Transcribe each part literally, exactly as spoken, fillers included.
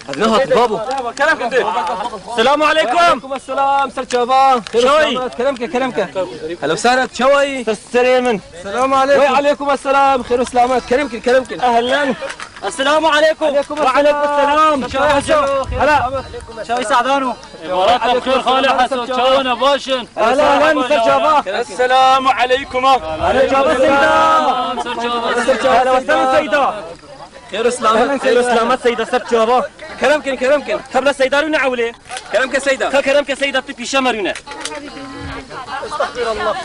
Hadi ne hatır babu? Selamu aleyküm. Aleyküm selam, ser çava. Şoy. Kerem ke, kerem ke. Hello, Serhat, çawayî? Ser serê min. Selamu aleyküm. Ve aleyküm selam, xêr û selamet. Kerem ke, kerem ke. Ehlen. Esselamu aleyküm. Aleyküm selam. Ve aleyküm selam. Çawayî, çawayî. Hala. Çawayî Sadan û. Emanet xêr, xalê Heso, çawa ne, baş in? Ehlen, ehlen, ser çava. Esselamu aleykuma. Ser çava Seyda. Ser çava. Ehlen, ser Seyda. Xêr û selamet, xêr û selamet Seyda, ser çava. Kerem kin, kerem kin. Tebla Seyda rûne ewlê. Kerem ke Seyda. Ka kerem ke Seyda, tu pîşe me rûne. Estağfirullah.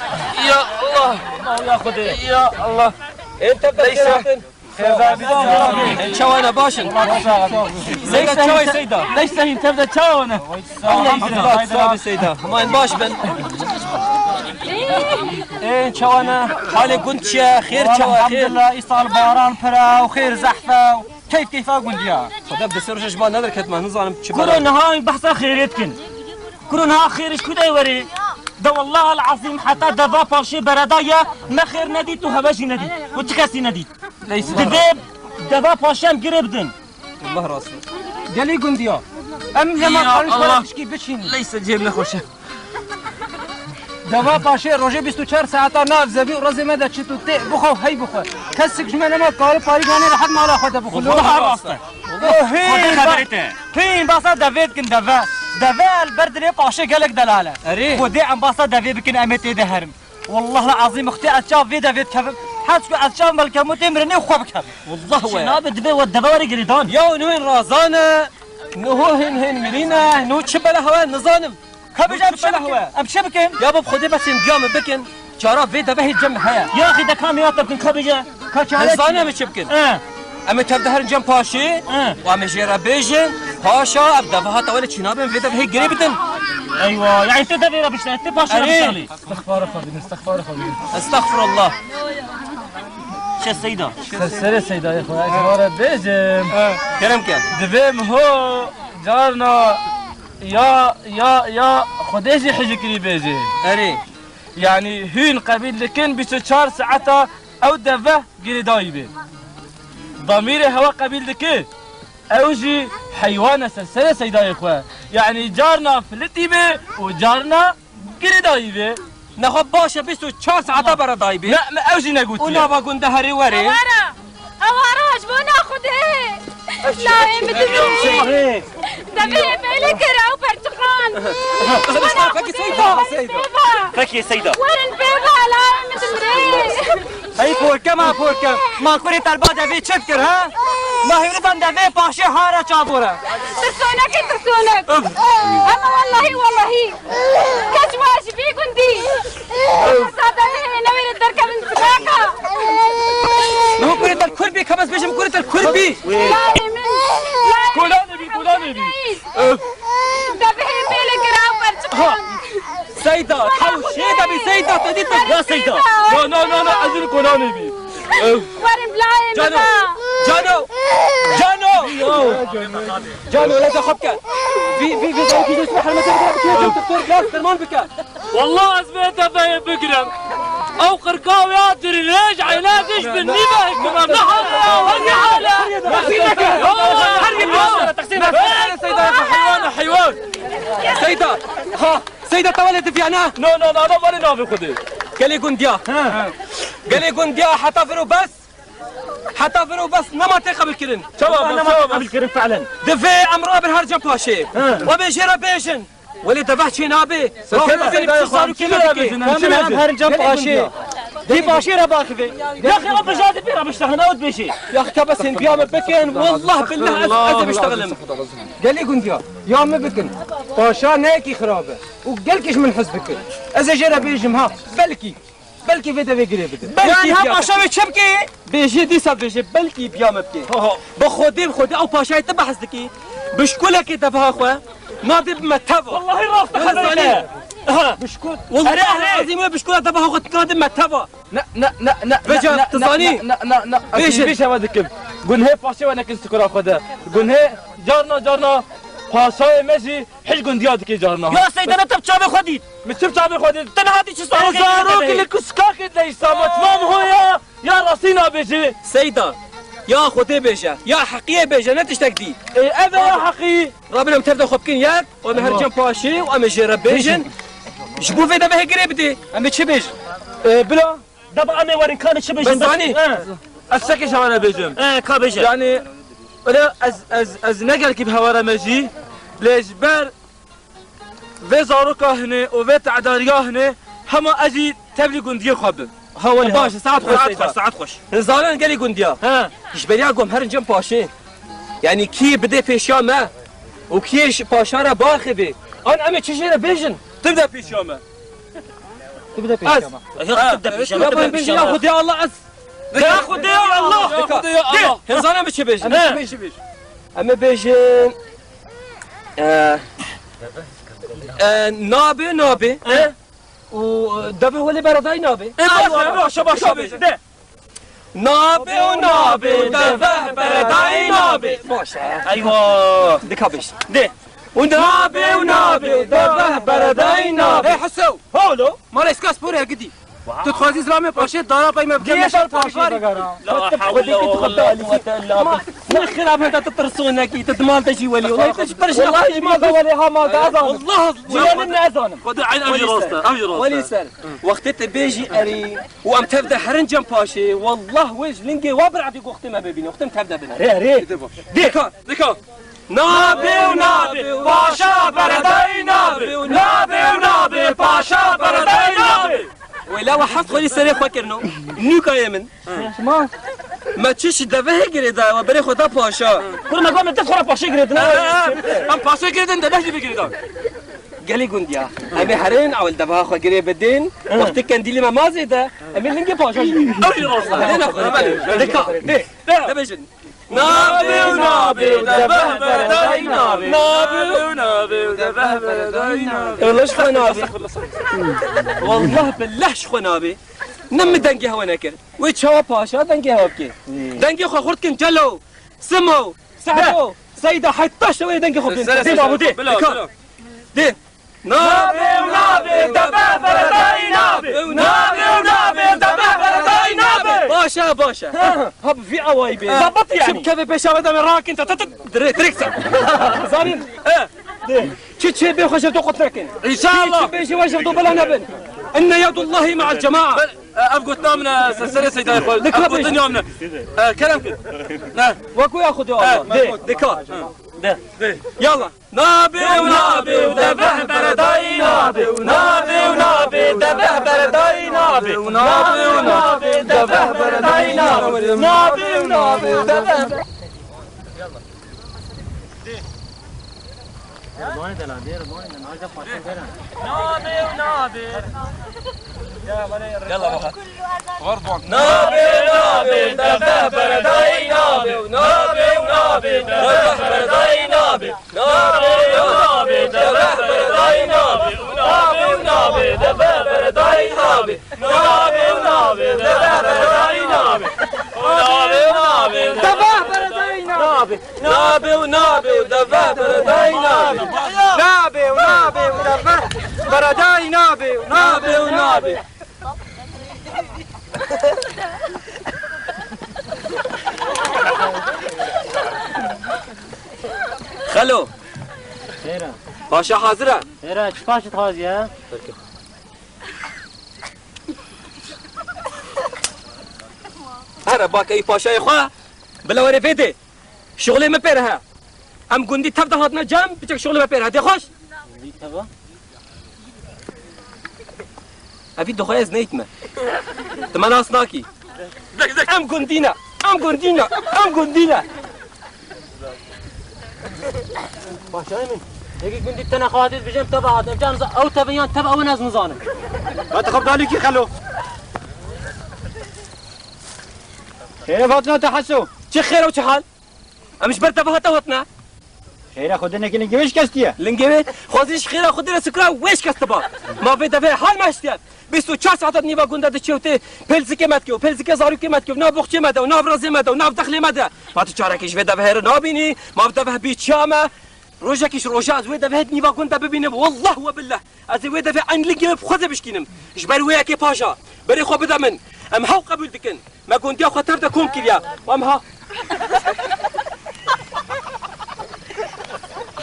Ya Allah. Ya Xwedê. Ya Allah. Ên tebla Seyda. Çawa ne, baş in? Seyda, çawa Seyda? Leş sehîn, tev de çawa ne? Elhamdulillah, sabi Seyda. Hema baş bin. Ê, çawa ne? Halê gund çi ye? Xêr çawa, xêr? Elhamdulillah, îsal baran pir e û xêr zehf e û keyf keyfa gund ya. Xwedê bi ser ji ba nedir ketme, nizanim çi bela. Kuro niha behsa xêrê dikin. Kuro niha xêr ji ku de were? De wallah el azîm heta deva paşê bereda ye, ne xêr nedît û heve jî nedît. Û çi kesî nedît. Divê deva paşiyan girê bidin. Allah razı olsun. Gelî gundiya. Em lema Ya karin Allah. Para tişkî biçîn. Leyse cem ne hoşe. Deva paşê rojê bîst û çar saeta nav zevî û rezê me de çit û tê bixwe û hey bixwe. Kesik ji me nema kari parî ganê rehet mala xwe de bixwe. Allah razı olsun. Xwedê xeberê te. Pîn basa devê dikin deve. Deve el ber dilê paşê gelek delal e. Erê. Xwedê em basa devê bikin em ê tê de herin. Wallah el azîm, ixtî ez çav vê devê dikevim. Hez ku ez çav me li kemotê mirinê xwe bikevim. Wallah we. Çi nabe, divê we deve were girêdan. Ya nû hên razan e, nû hên hên mirîn e, nû çi bela hewe nizanim. Ka bêje em çi bikin? Em çi bikin? Ya bab Xwedê bes hên giya min bikin. Çara vê deve hê cem heye. Ya xî de ka niyata bikin, ka bêje. Ka çare. Nizanim em çi bikin. He. Em ê tev de herin cem paşê, He. û em ê jê re bêjin, paşa, ev deve hata wele çî nabin, vê deve hê girê bidin. Eywa, yani tu devê re bişte, tu paşê re Erê. Bişalî. Estexfara xwe bînin, estexfara xwe bînin. Estexfirullah. Çe Seyda. Ser serê Seydayê xwe, ez vare bêjim. Kerem ke. Divê min ho carna ya, ya, ya Xwedê jî hijikirî bêjê. Erê. Yani hûn qebîl dikin bîst û çar saeta ew deve girêdayî bê. Damîrê hewa qebîl dike. Ew jî heywan e ser serê Seydayê xwe. Yani carna filitî bê û carna girêdayî bê. Nexwe baş e bîst û çar saeta beredayî bê. Ne, me ew jî negotiye. Û nava gund de herê werê. Ewara, ewara ji bo na Xwedê. Layê min dimrê. Devê bêlê kir ew perçiqan. Fekî Seyda, Seyda. Fekî Seyda. Werin pê ve, layê min dimrê. Hey porke ma porke. Ma kurê te li ba devê çi dikir ha? Ma hêrivan devê paşê hara çavore. Tirsonek e tirsonek. Ama wallahî wallahî. Kes wa ji vî gundî. Sa devê hê newêre derkevin zikaka. Niho kurê te li kur bî, ka ez bêjim kurê te li kur bî. Layê min. Kolanê bî, kolanê bî. Öf. Devê hê bêlê kir ew perçiqan. Seyda, ew şê de bî Seyda, te dît mi? Ya Seyda. Na, na, na, na, ez li kolanê bî. Öf. Werin bilayê min Cano, be. Cano, Cano. Cano, lê de xwe bike. Vî, vî, vî, zarokî dest bi hermete bike, bike, doktor, biraz derman bike. Wallah ez vê deveyê bigirim. Ew qirka wê ya dirêj, eynek iş bin nîve hikime. Ne hale ya, ne hale. Her yıl Seyda, heywan, heywan. Seyda, ha, Seyda tawale diviyana. No, no, no, no, were navê Xwedê. Gelê gundiya. He. Gelê gundiya heta viro bes. Heta viro bes nema tê qebul kirin. Çawa, çawa qebul kirin fiilen. Divê em rabin her cem paşê. He. Ve bê jê re bêjin. Welê deveh çê nabê. Sesê Raxwe Seydayê bibînî tu Xwe, zarokê çi me re bikê. Bêjin, em çi bêjin? Her cem paşê. Dî paşê re baxivê. Ya xê o bijadî pê re biştexin, ew dibêjê. Ya xê bes hên biya me bikin. Wallah billah ez, ez ê biştexlim. Gelê gundiya, ya me bikin. Paşa ne yekî xirab e. Û gelkî ji min hez bikin. Ez ê jê re bêjim ha. Belkî. Belkî vê devê girê bide. Belkî ya niha paşa wê çi bike? Bêjê dîsa bêjê, belkî biya me bike. Ho, ho. Bi Xwedê, bi Xwedê ew paşayê tu behs dikî. Bi şkolekê deveha xwe nadê bime teva. Wallahî rast dixebitîne. Ha. Bi şkol. Wallahî erê, erê. Ezîm wê bi şkola deveha xwe tu nadê bime teva. Ne, ne, ne, ne. Veca, ne, tu zanî? Ne, ne, ne, ne. Bêjê. Bêjê ve dikim. Gunhê paşê we nekin skora xwe de. Gunhê carna, carna. Paşayê me jî hiç gundiya dike carna. Ya Seyda, ne te bi çavê xwe dît? Min çi bi çavê xwe dît? Te nehatî çi Ê zarokê li kuskakê de îsa me tamam ho ya, ya rastî nabêjî. Seyda, ya Xwedê bêje, ya Heqiyê bêje, ne tiştek dî. Ê, ev e ya Heqî. Rabin em tev de xwe bikin yek, û em her cem paşê û em ê jê re bêjin. Ji bo vê devehê girê bidê. Em ê çi bêjin? Ê, bila. Deba em ê werin kanê çi bêjin? Bes zanî? He. Ez çekê ji hewa re bêjim. He, ka bêje. Yani, öyle ez, ez, ez ne gelkî bi hewa re me jî, lê ji ber vê zaroka hine û vê te'dariya hine, hema ez jî tevlî gundiyê xwe bim. Ha, welê, baş, ha. Saet xweş, saet xweş, saet xweş. Zanin gelî gundiya. He. Ji beriya gom herin cem paşê. Yani kî bidê pêşiya me û kî ji paşa re baxivê. An em ê çi jê re bêjin? Tu bide pêşiya me. Tu bide pêşiya me. Yok, tu bide pêşiya me. Ya ben bêjin ya Xwedê Allah ez. Ya Xwedê ya Allah. Ya Xwedê ya Allah. Hêzana bi çi bêjin? Em ê çi bêjin? Em ê bêjin, e, e, nabe, nabe. He? Û, e, deve welê beredayî nabe. E, baş, baş, baş, baş, baş. De. Nabe û nabe, deve beredayî nabe. Baş e. Eywa. Dika bêjin. De. Û nabe û nabe, deve beredayî nabe. Hey Heso. Holo. Mala îska sporê gidî. Tu dixwazî zilamê paşê dara pey me bike. Diyê meşe sar paşê paşê vegara. La hawle ve la quwwete illa billah. Ne xirab heta tu tirsonekî, tu dimal te jî welî. Wallahî te ji perşan. Wallahî ji mal te welî ha mal te ezanim. Wallahî. Ji welî ne ezanim. Xwedê eyn ev jî rast e, ev jî rast e. Welî ser. Wextê te bêjî erî û em tev de herin cem paşê, wallah wê ji lingê wa bir edî goxtê me bibîne. Wextê em tev de bin. Erê, erê. Dê ka. Dê ka. Nabe û nabe, paşa beredayî nabe. Nabe û nabe, paşa beredayî nabe. Wela we heft xwelî serê xwe kirino. Nûka yê min. Şima? Me çi ji devehê girêdaye, we berê xwe da paşa. Kur me got me te xwe ra paşê girêdine. Em paşê girêdin, deveh jî bigirêdan. Gelî gundiya. Em ê herin, ewil deveha xwe girê bidin. Wextê kendîlê me ma zêde, em ê lingê paşa jî. Ew jî rast e. Lê ne xwe, belê. Dika, dê. Dê. Dibêjin. Nabe û nabe û deveh beredayî nabe. Nabe û nabe û deveh beredayî nabe. Wela ji xwe nabe. Wallah billah ji xwe nabe. Ne min dengê hewe nekir. Wê çawa paşa dengê hewe bike? Dengê xwe xurt kin Celo, Simo, Sehdo, Seyda, heta şewê dengê xwe bike. Sere, sere, sere. Dê, dê. Nabe û nabe, deveh beredayî nabe. Nabe û nabe, deveh beredayî nabe. Baş e, baş e. Ha, ha, bi vî awayî bê. Zabit yani. Çim kevê pêşa ve de me rakin, ta, ta, ta, dirê, dirêk ser. Zanîn. He. Çi çê bê xwe ji to qut nekin. İnşallah. Çi bê ji we ji to bela nebin. Inne yadullahi ma'al cema'a. E, ev gotina min e, se-, serê Seydayê xwe. Dika bêjin. Ev gotin ya min e. E, kerem kin. Ne. Wekû ya Xwedê Allah. Dê, dika. De. Yallah. Nabe û nabe û deveh beredayî nabe. Nabe û nabe deveh beredayî nabe. Nabe û nabe deveh beredayî nabe. Nabe û nabe deveh. Nabe û nabe. Yalla baba. Nabe û nabe, deveh beredayî nabe. Nabe û nabe, deveh beredayî nabe. Nabe û nabe, deveh beredayî nabe. Nabe û nabe, deveh beredayî nabe. Nabe û nabe, deveh beredayî nabe. Nabe û nabe, deveh beredayî nabe. Nabe û nabe û deveh beredayî nabe. Nabe û nabe û deveh beredayî nabe. Nabe û nabe. Xelo. Xêr e. Paşa hazir e. Xêr e, çi paşê dixwazî ye? Here, bak, ey paşayê xwe, bila were vê dê. Şixulê me pê re he. Em gundî tev de hatine cem, piçek şixulê me pê re he. Dê xweş? Gundî teva? Evî dixwe ez neyt me. Tu me nas nakî. Em gundî ne. Em gundî ne. Em gundî ne. Paşayê min, yekî gundî tene xwe hatî dibêje em teva hatin. Em çi niza-, ew tevin yan teva ew in ez nizanim. Hadi xebdalî kî xelo. Xêr e Fatma te Heso. Çi xêr û çi hal? Em ji ber teva hate hatine. Xêra Xwedê nekî lingê wê şikestiye. Lingê wê? Xwezî ji xêra Xwedê re sikra wê şikestiba. Ma vê devê hal me hiştiye. Bîst û çar saet nîva gund de diçe û tê. Pêlzikê me dike û pêlzikê zarokê me dike û nav boxçê me de û nav rezê me de û nav dexlê me de. Ma tu çarekê ji vê devehê re nabînî? Ma vê deveh bî çiya me? Rojekî ji roja ez wê devê nîva gund de bibînim, wallah we billah. Ez ê wê devê eyn lingê me bi xwe de bişkînim. Ji ber wê yekê paşa, berê xwe bide min. Em hew qebûl dikin. Me gundiya xwe tev de kom kiriye. Em ha.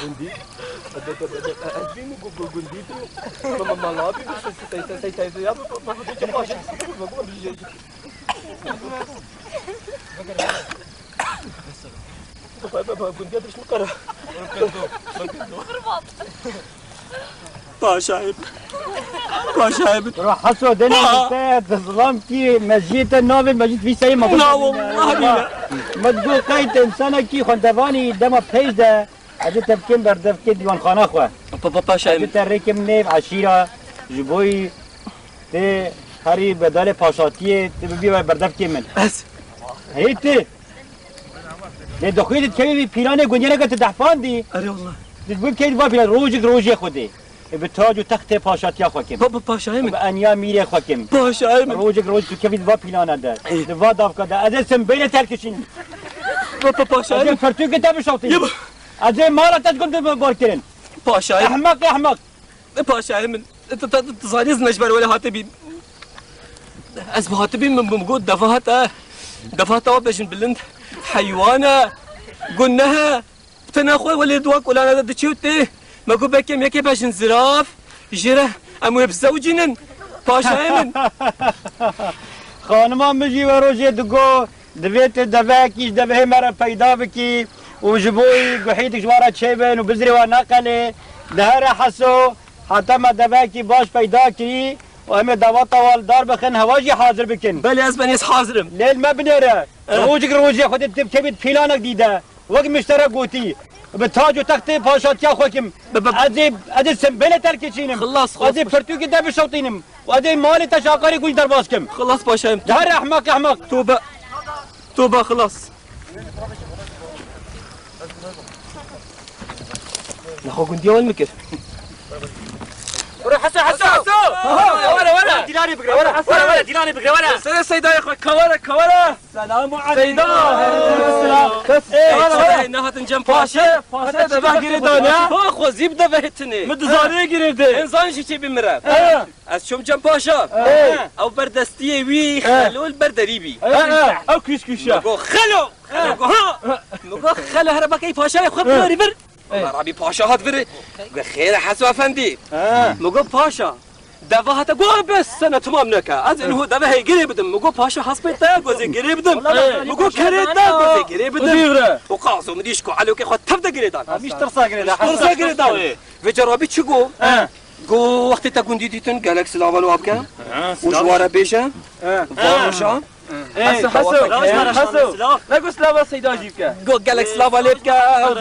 Gundî? Ez bî min gu-, gu-, gundî tu. Ma, ma, mala bî, bî, sey, sey, sey, sey, sey, ya, ma, ma, ma, ma, ma, ma, ma, ma, ma, ma, ma, Paşayê min. Paşayê min. Ro Heso, dene Aa! Te, te zilam kî, mejiyê te navê mejîd vî seyê me. Na, wallahi bîle. Me digot qey te insana kî xwendevanî dema pêş de, ez ê te bikêm berdevkê dîwanxana xwe. Pa, pa, paşayê min. Ez ê te rêkim nêv eşîra, ji boyî tê herî bedalê paşatiyê, tê bibî berdevkê min. Ez. Hey tê. Lê dixwî tu dikevî vî pîlanê gundiyaneke tu dehpandî. Erê wallah. Tu dibû bikevî va pîlan, rojek rojê Xwedê. E, bi tac û textê paşatiya xwe kim. Ba, ba, paşayê min. Bi eniya mîrê xwe kim. Paşayê min. Rojek roj tu kevî di va pîlana de. Ê. Di va davka de. Ez ê sembêlê te kişînim. Ba, ba, paşayê min. Ez ê pirtûkê te bişewtînim. Yê ba. Ez ê mala te dikim tu bar kirin. Paşayê min. Ehmeq, ehmeq. E, paşayê min. E, tu, tu, tu, tu zanî ez ji ber welê hatibîm. Ez bi hatibîm min, min got deva hate. Deva hate wa bejin bilind. Heywan e. Guneh e. Tena xwe welê di wa kolana de diçê û tê. Me got belkî em yekê bejin ziraf. Jê re em wê bizewicînin. Paşayê min. Xanima min jî we rojê digot. Divê tu devekî ji devehê me re peyda bikî û ji bo wî guhî dik ji we re çêbin û bizirê we neqelê. Dihere Heso, heta me devekî baş peyda kirî û em ê daweta we li dar bixin, hewa jî hazir bikin. Belê, ez benê, ez hazir im. Lê li me binêre. Eh. Rojek rojê Xwedê tu kevî pîlanek dîde. Wek min ji te re gotî, bi tac û textê paşatiya xwe kim. Bi, bi. Ez ê, ez ê sembêlê te kişînim. Xilas, xilas. Ez ê pirtûkê te bişewtînim. Û ez ê malê te ji aqarê gund derbas kim. Xilas paşayê min. Dihere ehmeq, ehmeq. Tobe. Tobe, xilas. Nexwe gundiya wan mikir. Were Heso, Heso! Heso! Were, were! Dîlanê bigire, were! Were, were, dîlanê bigire, were! Serê Seydayê xwe, kawere, kawere! Selamu aleykum. Seyda. Selam. Kes. Ey, çi nehatin cem paşê? Paşê, paşê de ben girê dane. Ba xwe zîb de vehitinê. Mi dizanê girê de. Enzan jî çê bi mire. He. Ez çom cem paşa. He. Ew ber destiyê wî He. Xelo li ber derî bî. He, he. Ew kîş kîş e. Mi go xelo. Xelo go ha. Mi go xelo here bakey paşayê xwe He. Birî vir. Ey. Rabî paşa hat vir. Go xêr Heso efendî. He. Mi go paşa. Deva hate go bes sene tamam neke. Ez ê niho deve hey girê bidim. Mi go paşa hespê te go zê girê bidim. Wala Mi go kerê te go zê girê bidim. Bidî vire. O qazo mi dîş ku elokê xwe tev de girê dan. Miş tirsa girê dan. Tirsa girê dan. Vê carabî çi go? He. Go wextê te gundî dîtin gelek silava li wa bike. He, û ji silav. Wa re bêje. He. Varoja. Ey, Heso, Heso, Heso. Silav. Ne go silava Seyda jî bike. Go gelek silava lê bike.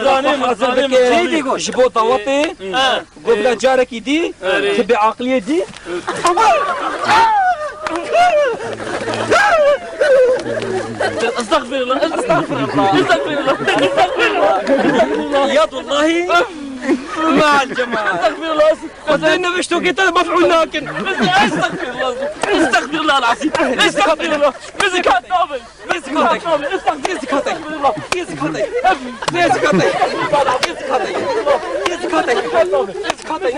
Zanim, zanim, zanim. Ji bo dawetê. He. Go bila carekî dî, Erê. Tu bêaqiliyê dî. Estağfirullah, estağfirullah, estağfirullah, estağfirullah. Ya vallahi. Mal cemaat. Estağfirullah. Xwedê niviştokê te mef'ûl nakin. Estağfirullah. Estağfirullah el-azîm. Estağfirullah. Bizi kat nabin. Vê zikatek. Vê zikatek. Vê zikatek. Vê zikatek.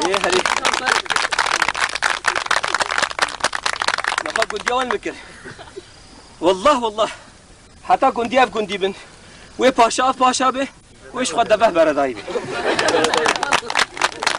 Ê herî. Nafa gundiya wan bikir. Wallah, wallah. Heta gundî ev gundî bin. Wê paşa ev paşa be. Wê ji xwe deveh beredayî be.